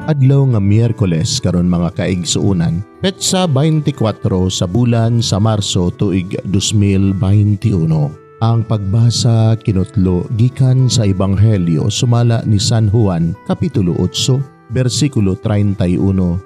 Adlaw nga Miyerkules karon, mga kaigsuonan, petsa 24 sa bulan sa Marso, tuig 2021. Ang pagbasa kinutlo gikan sa Ebanghelyo sumala ni San Juan, Kapitulo 8, bersikulo 31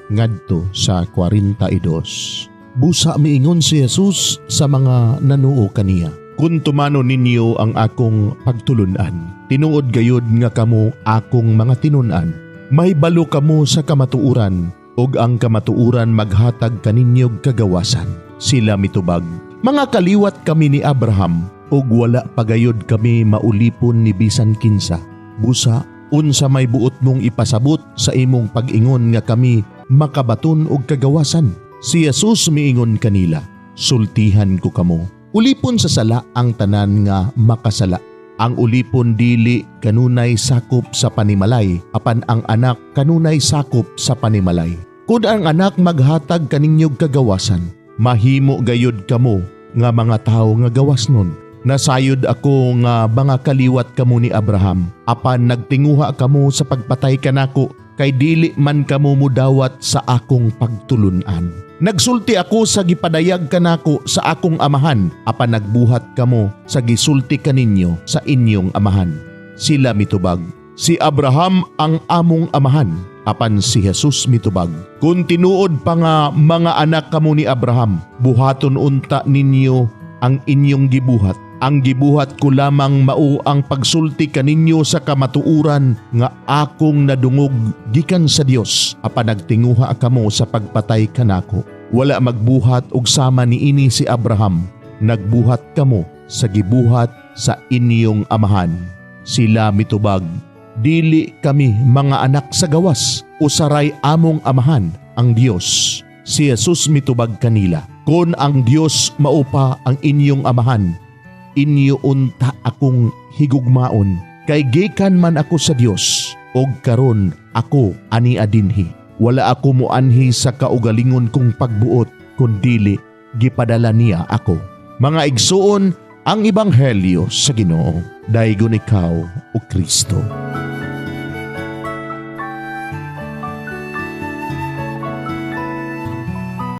ngadto sa 42. Busa miingon si Jesus sa mga nanuo kaniya, "Kung tumanon ninyo ang akong pagtulunan, tinuod gayud nga kamo akong mga tinun-an. Mahibalo kamo sa kamatuoran ug ang kamatuoran maghatag kaninyog kagawasan." Sila mitubag, "Mga kaliwat kami ni Abraham ug wala pagayod kami maulipon ni bisan kinsa. Busa, unsa may buot mong ipasabot sa imong pag-ingon nga kami makabaton og kagawasan?" Si Jesus miingon kanila, "Sultihan ko kamo. Ulipon sa sala ang tanan nga makasala. Ang ulipon dili kanunay sakop sa panimalay, apan ang anak kanunay sakop sa panimalay. Kung ang anak maghatag kaninyog kagawasan, mahimo gayud kamo nga mga tawo nga gawas nun. Nasayod ako nga mga kaliwat kamo ni Abraham, apan nagtinguha kamo sa pagpatay kanako kay dili man kamo mudawat sa akong pagtulunan. Nagsulti ako sa gipadayag kanako sa akong amahan, apan nagbuhat kamo sa gisulti kaninyo sa inyong amahan." Sila mitubag, "Si Abraham ang among amahan." Apan si Jesus mitubag, "Kung tinuod pa nga mga anak kamo ni Abraham, buhaton unta ninyo ang inyong gibuhat. Ang gibuhat ko lamang mao ang pagsulti kaninyo sa kamatuoran nga akong nadungog gikan sa Dios, apan nagtinguha kamo sa pagpatay kanako. Wala magbuhat og sama niini si Abraham. Nagbuhat kamo sa gibuhat sa inyong amahan." Sila mitubag, "Dili kami mga anak sa gawas, usaray among amahan, ang Dios." Si Jesus mitubag kanila, "Kung ang Dios mao pa ang inyong amahan, inyo unta akong higugmaon kay gikan man ako sa Dios ug karon ako ania dinhi. Wala ako moanhi sa kaugalingon kong pagbuot, kundili gipadala niya ako." Mga igsuon, ang ebanghelyo sa Ginoo. Daygon ikaw, o Kristo.